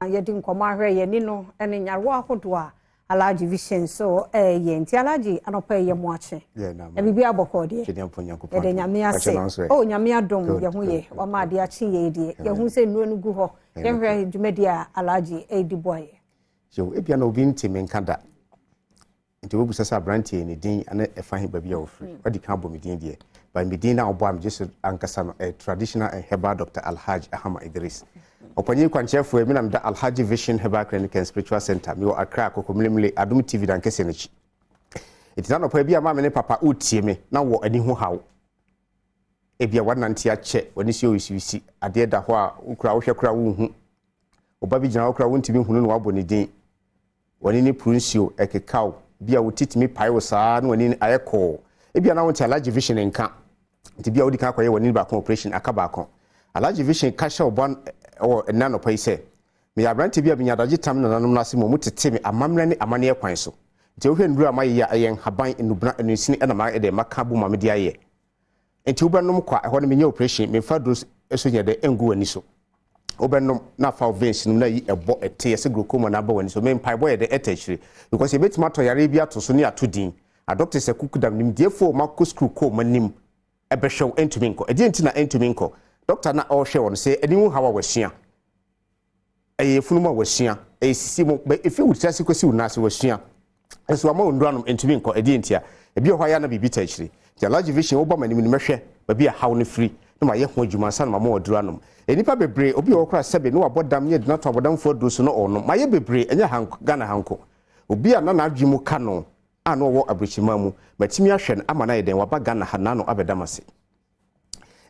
Yɛdi nkɔmmɔ ahwɛ yɛn ani no ne nyarewa ahodoɔ a Alhaji Vision so ɛyɛ. Nti Alhaji, anɔpa yi yɛ mo akye. Na biribi abɔkɔ deɛ. Yɛde Nyame ase. Oh, Nyame adom yɛ ho yɛ. Wama ade akye yɛ deɛ. Yɛhu sɛ nnuro no gu hɔ. Yɛhwɛ dwumadi a Alhaji ɛredi boa yɛ. So ebia na obi ntimi nka da. Nti wobisa sɛ aberanteɛ ne din ne ɛfa he baabi a wɔfiri. Wadi kan abɔ me din deɛ. But me din na ɔbɔ a megye so ankasa no ɛyɛ traditional and herbal doctor Alhaji Ahama Idris. Ɔpanyin kwankyerɛfoɔ mi na meda Alhaji Vision Herbal Clinic and Spiritual Center. Mewɔ Accra Kokomlemle, Adom TV dankɛseɛ n'akyi. Nti na nɔpa bi a maame ne papa wotie me na wɔ ani ho haw. Ebia wanante akyɛ, w'ani so yɛ wisiwisi, adeɛ da hɔ a wokura wohwɛ kora wonhu. Ɔba bi gyina hɔ kora wontumi hunu na wabɔ ne din. W'ani ne puru nsuo ɛkekaw bi a wo titumi pae wo saa na w'ani ayɛ kɔɔ. Ebia na wonte Alhaji Vision nka. Nti bia wodi kan akɔyɛ w'ani baako operation aka baako. Alhaji Vision ka hyɛ ɔbɔ wɔ ɛnna nɔpa yi sɛ meyɛ aberante bi a menya adagye tam nananom no ase ma ɔmu tete me amammerɛ ne amanneɛ kwan so. Nti wohwɛ nnuro a mayɛ yi a, ɛyɛ nhaban, nnubena, nnunsini ɛna ma ɛde maka bo ma mede ayɛ. Nti wobɛnom kɔ a, ɛhɔ no menyɛ operation, memfa duro so nyɛ dɛ ɛngu w'ani so. Wobɛnom na afa wo veins no na yi ɛbɔ ɛte yɛsɛ glaucoma na aba w'ani so. Me mpaebɔ yɛ dɛ ɛta akyire because yɛbɛtumi atɔ yareɛ bi ato so ne ato din. Adɔkta sɛ kukudam nimdeefoɔ ma kɔ sukuu kɔ ɔmo anim ɛbɛhwɛ wo, ɛntumi nkɔ. Ɛdeɛ nti na ɛntumi nkɔ? Dɔkta na ɔrehwɛ wɔ no sɛ ɛni ho haw a wasua, ɛyɛ efunu mu a wasua, ɛyɛ sisi mu bɛ efi wo tiri ase kɔsi wo nan ase wasua, nso ama wo nnuro anom, ɛntumi nkɔ. Ɛdeɛ nti a ebi wɔ hɔ a yɛ ana biribi ta akyire. Nti Alhaji Vision, woba ma anim no, mɛhwɛ baabi a haw no firi na ma yɛ ho adwuma ansa na ma ma waduro anom. Nnipa bebree, obi wɔ hɔ koraa sɛbe ne wabɔ dam ne yɛgyina to abɔdamfoɔ aduro so na ɔnom. Mayɛ bebree, ɛnyɛ ha Ghana ha nko. Obi a na n'adwene mu ka no a na ɔwɔ aburokyiman mu, matumi ahwɛ no ama no ayɛ dɛn waba Ghana ha n'ano abɛda m ase.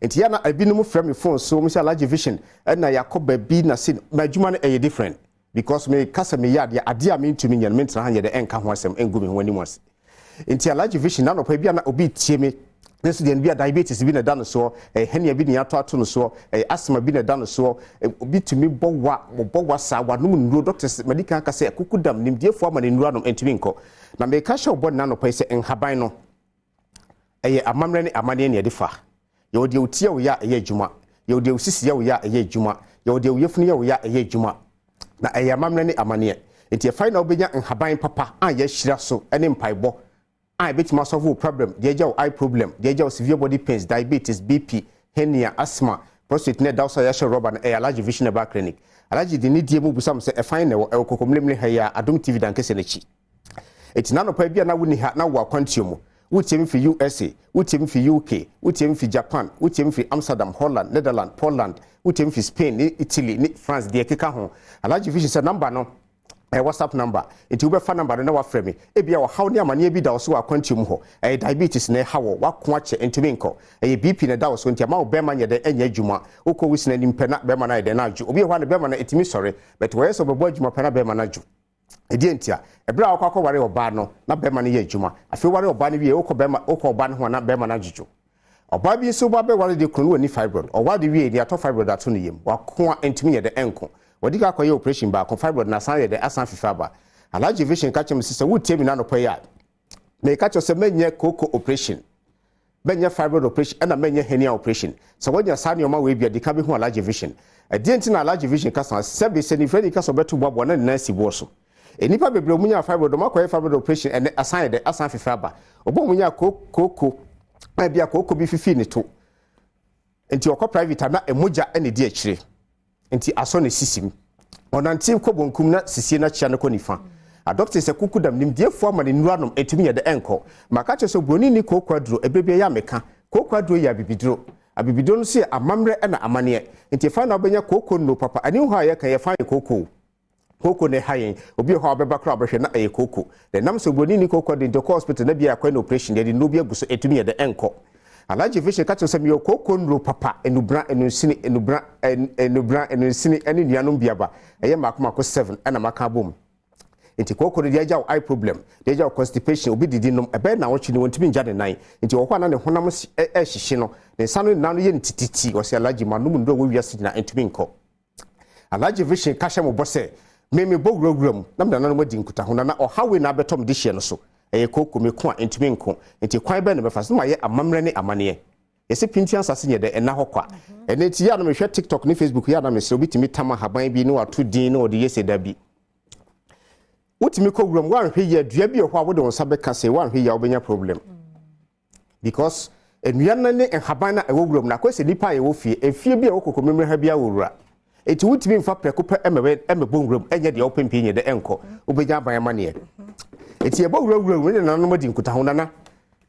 Nti yɛ na ebinom frɛ me phone so, wɔn sɛ Alhaji Vision ɛna yɛakɔ baabi na se m'adwuma no ɛyɛ different because me kasa meyɛ adeɛ a mentumi nyɛ no, mentena ha nyɛ dɛ ɛnka ho asɛm ɛngu me ho anim ase. Nti Alhaji Vision, n'anɔpa bi a na obi tie me ne nso deɛ no bi a diabetes bi na ɛda no soɔ, ɛyɛ hernia bi na yɛato ato no soɔ, ɛyɛ asthma bi na ɛda no soɔ, obi tumi bɔ wa, ɔbɔ wa saa, wanom nnuro, doctors madi kan aka sɛ kuku dam nimdiefoɔ ama ne nnuro anom, ɛntumi nkɔ. Na meka hyɛ ɔbɔ ne n'anɔpa yi sɛ nhaban no ɛyɛ amammerɛ ne amanneɛ ne yɛde fa. Yɛwɔ deɛ wotie wo yɛ a ɛyɛ adwuma, yɛwɔ deɛ wosisi yɛ wo yɛ a ɛyɛ adwuma, yɛwɔ deɛ woyɛfunu yɛ wo yɛ a ɛyɛ adwuma, na ɛyɛ amammerɛ ne amanneɛ. Nti ɛfa na wobɛnya nhaban papa a yɛahyira so ne mpaebɔ a ɛbɛtumi asolve wo problem, deɛ agya wo eye problem, deɛ agya wo severe body pains, diabetes, BP, hernia, asthma, prostate ne ɛda wo so a yɛahyɛ rɔba no, ɛyɛ Alhaji Vision Herbal Clinic. Alhaji de ne die mu busam sɛ ɛfan na ɛwɔ Kokomlemle ha yi a Adom TV dankɛsɛ n'akyi. Eti n'anɔpa bi a na wonni ha na wɔ akwantuo mu, wotie me firi USA, wotie me firi UK, wotie me firi Japan, wotie me firi Amsterdam, Holland, Netherland, Poland, wotie me firi Spain ne Italy ne France deɛ ɛkeka ho. Alhaji Vision sɛ number no ɛyɛ WhatsApp number, nti wobɛfa number no na wafrɛ me. Ebia ɔhaw ne amanneɛ bi da wo so wɔ akwantuo mu hɔ. Ɛyɛ diabetes na ɛha wɔ, wako akyɛ ntumi nkɔ. Ɛyɛ BP na ɛda wo so nti ama wo bɛrima nyɛ dɛn ɛnyɛ adwuma. Wokɔ wo sina anim pɛ na bɛrima no ayɛ dɛn na adwo. Obi wɔ hɔ a ne bɛrima no ɛtumi sɔre, but wɔyɛ sɛ ɔbɛbɔ adwuma pɛ na bɛrima no adwo. Ɛdeɛ nti a ɛberɛ a wokɔ akɔware ɔbaa no na bɛrima no yɛ adwuma, afei ware ɔbaa no wie, wokɔ bɛrima wokɔ ɔbaa no ho a na bɛrima no adwodwo. Ɔbaa bi nso ba bɛware de kunu no wɔ ni fibroid, ɔware de wie de atɔ fibroid ato ne yam, wako a ntumi nyɛ dɛ ɛnko. Wɔde ka akɔyɛ operation baako, fibroid na asan yɛ dɛ asan fifi aba. Alhaji Vision ka kyerɛ me sɛ wotie mi n'anɔpa yi a, meka kyerɛ sɛ mɛnyɛ koko operation, mɛnyɛ fibroid operation, ɛna mɛnyɛ hernia operation. Sɛ wɔnya saa nneɛma wei bi a, di ka bɛhu Alhaji Vision. Ɛdeɛ nti na Alhaji Vision kasa sɛbi sɛ nifrɛ ni kasa ɔbɛto boaboa na ne nan si boɔ so. Nnipa bebree mu nya fibroid, ɔmo akɔyɛ fibroid operation, ɛnɛ asan yɛ dɛ asan fifi aba. Ɔbɔ mu nya kooko ɛbi a kooko bi fifi ne to nti ɔkɔ private a na emogya ɛna edi akyire nti asɔ ne sisi mu. Ɔnante kɔ bonkum na sisie no akyia no kɔ nifa. Adɔkta sɛ kuku dam nimdiefoɔ ama ne nnuro anom, ɛntumi nyɛ dɛ ɛnkɔ. Maka kyerɛ sɛ oburoni ni kooko aduro. Ɛberɛ bi ɛyɛ a meka kooko aduro yɛ abibiduro. Abibiduro no nso yɛ amammerɛ ɛna amanneɛ. Nti ɛfa na wobɛnya kooko nnuro papa ɛne hɔ a yɛka yɛfa yɛ kooko kooko na ɛha yɛn. Obi wɔ hɔ a ɔbɛba koraa ɔbɛhwɛ na ɛyɛ kooko na ɛnam sɛ oburoni ni kooko aduro nti ɔkɔ hospital na bia akɔyɛ no operation, yɛde nnuro bi agu so, ɛtumi yɛ dɛ ɛnkɔ. Alhaji Vision ka kyerɛ sɛ meyɛ kooko nnuro papa, enubra, enunsini, enubra, enubra, enunsini ɛne nuanom biaba ɛyɛ mako mako seven ɛna maka abom. Nti kooko no deɛ agya wo eye problem, deɛ agya wo constipation, obi didi nom ɛbɛyɛ na wɔtwe ne wɔntumi ngya ne nan nti wɔ hɔ a na ne honam ɛhyehye no, ne nsa no ne nan no yɛ ne tititi. Ɔsɛ Alhaji, ma nom nnuro a wɔ wiase nyinaa, ɛntumi nkɔ. Alhaji Vision ka hyɛ mo bɔ sɛ me mebɔ wurawura mu na me nananom adi nkutaho na ɔhaw wei na abɛtɔ me de hyɛ no so, ɛyɛ kooko, me ko a ɛntumi nko, nti kwan bɛn na mɛfa so na mayɛ amammerɛ ne amanneɛ. Yɛsɛ pinti asase nyɛ dɛ ɛna hɔ kwa. Ɛno nti yɛ a na mehwɛ TikTok ne Facebook yɛ a na mesrɛ obi tumi tam ahaban bi na wato din na ɔde yɛ sɛ da bi. Wotumi kɔ wuram woanhwɛ yie dua bi wɔ hɔ a wode wo nsa bɛka sɛ woanhwɛ yie a wobɛnya problem. Because nnua no ne nhaban no a ɛwɔ wuram no akɔyɛ sɛ nnipa a yɛwɔ fie. Efie bi a ɛwɔ Kokomlemle ha biara wɔ wura. Enti wontumi mfa prɛko pɛ mmɛbɔ nwuram ɛnyɛ deɛ wopɛ mpii nyɛ dɛ ɛnkɔ. Wobɛnya aban amaneɛ. Enti yɛbɔ wura wura mu ne nananom adi nkutaho. Nana,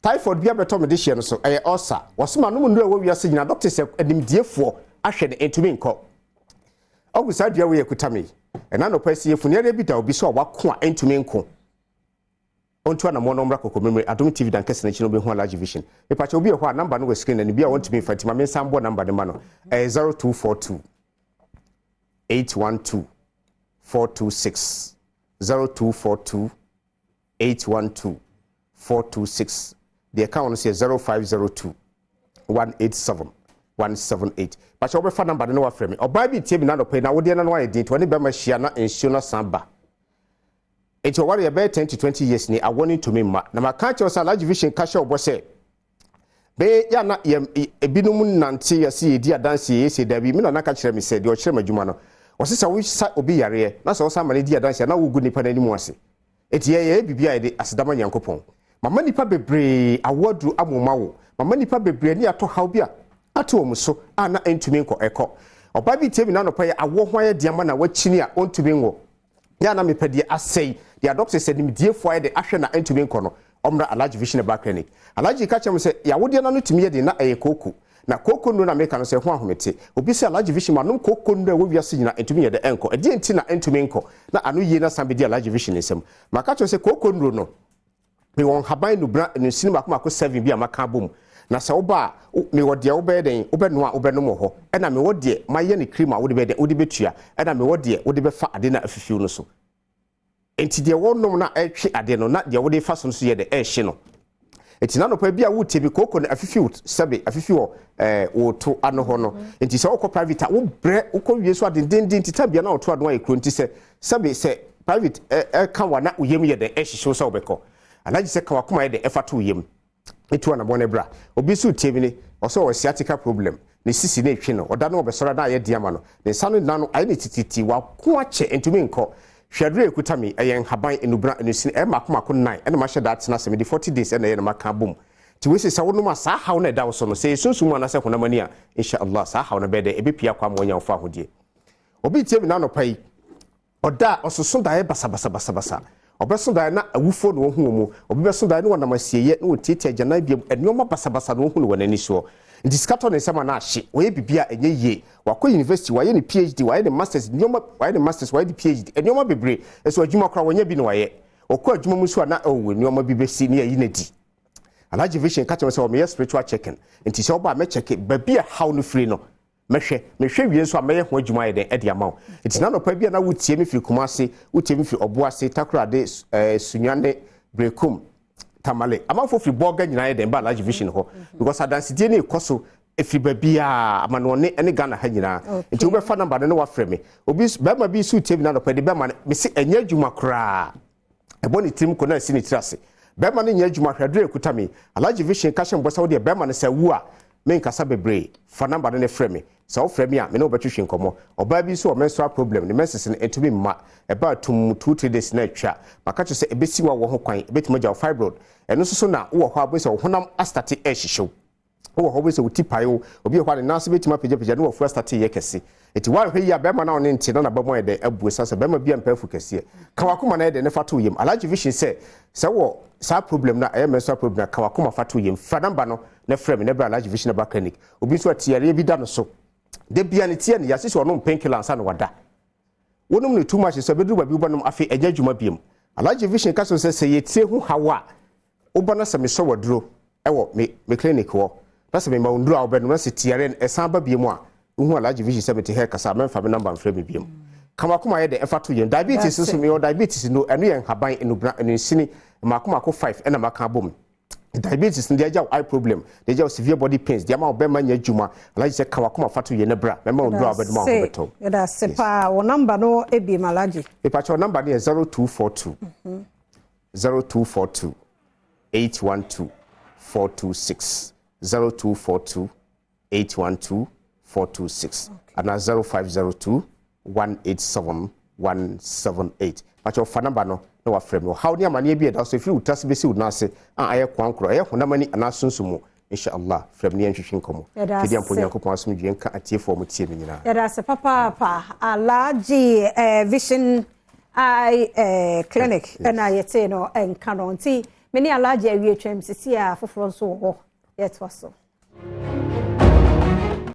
typhoid bi abɛtɔ me dehyeɛ no so, ɛyɛ ulcer. Wɔse manom nnuro a ɛwɔ wiase nyinaa, doctors animdiefoɔ ahwɛ no, ɛntumi nkɔ. Ɔhu saa dua wei a ɛkuta me yi. Ɛna anɔpa yi sɛ yɛfunu yareɛ bi da obi so a wako a ɛntumi nko. Ɔntu anamɔn na ɔmmra Kɔkɔmemmire Adom TV dan kɛse no akyi na ɔbɛhu Alhaji Vision. Mepakyɛ obi wɔ hɔ a number no wɔ screen no ani bi a ɔntumi mfa nti ma mensan mbɔ number no ma no. Ɛyɛ 0242 812 426 0242 812 426 Deɛ ɛka ho no nso yɛ 0502 187 178. Pakyɛ wobɛfa number no na wafrɛ me. Ɔbaa bi retie me na anɔpa yi na awodeɛ no ano ayɛ den nti ɔne bɛrima hyia na nsuo no asan ba. Enti ɔware yɛ bɛyɛ 10 to 20 years ni, awɔ no ntumi mma. Na maka akyerɛ wo sɛ Alhaji Vision ka hyɛ wo bɔ sɛ, bɛyɛ yɛ a na yɛ ebinom nante yɛse yɛdi adanse yɛyɛ sei, dabi, me nana ka kyerɛ me sɛ, deɛ ɔkyerɛ me adwuma no, ɔse sɛ wosa obi yareɛ na sɛ wosan ma no di adanse a na wogu nipa no anim ase. Enti yɛn yɛyɛ biribi a yɛde aseda ma Nyankopɔn. Mama nnipa bebree awo aduru ama wɔn awo. Mama nnipa bebree ani atɔ haw bi a ato wɔn so a na ɛntumi nkɔ ɛkɔ. Ɔbaa bi tie me n'anɔpa yi, awoɔ ho ayɛ den ama no a wakyini a ɔntumi nwo. Yɛ a na mepɛ deɛ asɛe, deɛ adɔktes animdiefoɔ ayɛ de ahwɛ na ɛntumi nkɔ no, ɔmmra Alhaji Vision Herbal Clinic. Alhaji ka kyerɛɛ me sɛ, Y'awodeɛ no ano tumi yɛ den na ɛyɛ kooko. Na kooko nnuro na meka no sɛ ɛho ahomete. Obi se Alhaji Vision manom kooko nnuro a ɛwɔ wiase nyinaa ɛntumi nyɛ dɛ ɛnkɔ. Ɛdeɛn nti na ɛntumi nkɔ? Na ano yie no asan bɛdi Alhaji Vision nsam. Maka kyerɛ wo sɛ kooko nnuro no, Mewɔ nhaban nnubena nnunsini mmaako mmaako seven bi a maka abom. Na sɛ woba a, mewɔ deɛ wobɛyɛ dɛn, wobɛnoa a wobɛnom wɔ hɔ. Ɛna mewɔ deɛ mayɛ no cream a wode bɛyɛ dɛn, wode bɛtua. Ɛna mewɔ deɛ wode bɛfa ade no a afifiw no so. Enti deɛ wɔnom no a ɛretwe ade no, na deɛ wode refa so no nso yɛ dɛn, ɛrehye no. Enti n'anɔpa bi a woretie bi, kooko no afifi wo sɛbe, afifi wɔ ɛɛ wo to ano hɔ no. Enti sɛ wokɔ private a, wobrɛ, wokɔ wie so a dendenden, nti time biara na wo to ano ayɛ kuro. Nti sɛ sɛbe sɛ private ɛka wo a na wo yam yɛ dɛn, ɛhyehye wo sɛ wobɛkɔ. Alhaji sɛ ka w'akoma yɛ dɛn, ɛfa to wo yam. Tu anamɔn no bra. Obi nso retie me ni, ɔsɛ ɔwɔ sciatica problem, ne sisi no retwe no, ɔda no ɔbɛsɔre a na ayɛ den ama no, ne nsa no nna no ayɛ no tititi, wako akyɛ, ntumi nkɔ. Hwɛ aduru a ɛkuta me yi, ɛyɛ nhaban, nnubena, nnusini, ɛyɛ mmaako mmaako nnan ɛna mahyɛ da atena ase, mede 40 days ɛna ɛyɛ na maka abom. Nti wei se sɛ wonom a saa haw no a ɛda wo so no, sɛ ɛyɛ sunsum mu anaasɛ honam ani a, Insha Allah, saa haw no bɛyɛ dɛn? Ɛbɛpue akɔ ama woanya wo fawohodie. Obi retie me nnɛ anɔpa yi, Ɔda a, ɔsoso daeɛ basabasabasabasa. Ɔbɛso daeɛ na awufoɔ na wahu wɔn. Obi bɛso daeɛ na wɔnam asieeɛ na wɔtiatia agyananbea mu. Nneɛma basabasa na ɔhu no wɔ n'ani soɔ. Nti sika tɔ ne nsam a na ahye. Wayɛ biribi a ɛnyɛ yie. Wakɔ university, wayɛ ne PhD, wayɛ ne masters, nneɛma, wayɛ ne masters, wayɛ ne PhD, nneɛma bebree. Nso adwuma koraa wanya bi na wayɛ. Ɔkɔ adwuma mu nso a na oh, nneɛma bi bɛsi na yɛayi no adi. Alhaji Vision ka kyerɛ me sɛ ɔmeyɛ spiritual checking. Nti sɛ ɔba a mɛkyɛke baabi a haw no firi no. Mɛhwɛ. Mehwɛ wie nso a, mɛyɛ ho adwuma ayɛ dɛn de ama wo. Nti n'anɔpa bi a na wotie me firi Kumasi, wotie me firi Ɔboase, Takoradi, eh, Sunyani, Berekum, Tamale. Amanfoɔ firi Bolga nyinaa yɛ dɛn ba Alhaji Vision hɔ. Because adansedie no rekɔ so ɛfiri baabiara, amanɔne ne Ghana ha nyinaa. Nti wobɛfa number no na woafrɛ me. Obi, barima bi nso retie me n'anɔpa yi de bɛma no, mese ɛnyɛ adwuma koraa. Ɛbɔ ne tirim ko na asi ne tiri ase. Bɛrima no nyɛ adwuma hwɛ aduru a ɛkuta me yi. Alhaji Vision ka hyɛ me bɔ sɛ wodeɛ bɛrima no sɛ awu a menkasa bebree. Fa number no ne frɛ me. Sɛ wofrɛ me a me ne wo bɛtwetwe nkɔmmɔ. Ɔbaa bi nso wɔ menstrual problem ne menses no ɛntumi mma. Ɛba a tumm two three days na atwa. Maka kyerɛ sɛ ɛbɛsi wo awoɔ ho kwan. Ɛbɛtumi agya wo fibroid. Ɛno nso so na wowɔ hɔ a wobɛhu sɛ wo honam astate ɛrehyehye wo. Wowɔ hɔ wobɛhu sɛ wo ti pae wo. Obi wɔ hɔ a ne nan ase bɛtumi apagyapagya na wafuru astate reyɛ kɛse. Enti woanhwɛ yie a bɛrima no a wo ne no te na n'aba mu ayɛ dɛn abu ɛsiane sɛ bɛrima biara mpɛ afu kɛseɛ. Ka w'akoma na yɛ dɛn na fa to wo yam. Alhaji Vision sɛ sɛ wowɔ saa problem no a ɛyɛ menstrual problem a ka w'akoma fa to wo yam. Fa number no na frɛ me na bra Alhaji Vision Herbal Clinic. Obi nso a ti yareɛ bi da no so. Da biara ne ti yɛ no ya sisi ɔnom pain killer ansa na wada. Wonom no too much nso a ɛbɛduru baabi wobɛnom afei ɛnyɛ adwuma biom. Alhaji Vision ka kyerɛ wo sɛ sɛ yɛ tire ho haw a Woba na sɛ mesɔ w'aduro wɔ me me clinic hɔ na sɛ mema wo nnuro a wobɛnom na sɛ tiare no ɛsan ba biom a, wohu Alhaji Vision sɛ mete ha rekasa a mɛmfa me number mfrɛ me biom. Ka w'akoma yɛ dɛ ɛfa to yam. Diabetes nso mewɔ diabetes nnuro, ɛno yɛ nhaban, nnubena, nnunsini mmaako mmaako five ɛna maka abom. Diabetes no deɛ agya wo eye problem, deɛ agya wo severe body pains, deɛ ama wo bɛrima nyɛ adwuma, Alhaji sɛ ka w'akoma fa to yam na bra, mɛma wo nnuro a wobɛnom a wo ho bɛtɔ wo. Yɛda ase paa. Wo number no biom Alhaji. Mepakyɛw number no yɛ 0242. 0242 812 426. 0242 812 426 anaa 0502 187 178. Pakyɛ fa number no na wafrɛ me. Ɔhaw ne amanneɛ bi a ɛda so ɛfiri wo tase bɛsi wo nan ase a ayɛ kwan korɔ, ɛyɛ honam ani anaa sunsum mu, inshallah, frɛ me ne yɛnhwehwɛ nkɔmmɔ. Fidi ampo, Nyankopɔn asomdwie nka atiefoɔ mu tie me nyinaa. Yɛda ase papaapa, Alhaji Vision Eye Clinic. Ɛna yɛtee no nka no, nti me ne Alhaji awie twam sisi a foforɔ nso wɔ hɔ, yɛtoa so.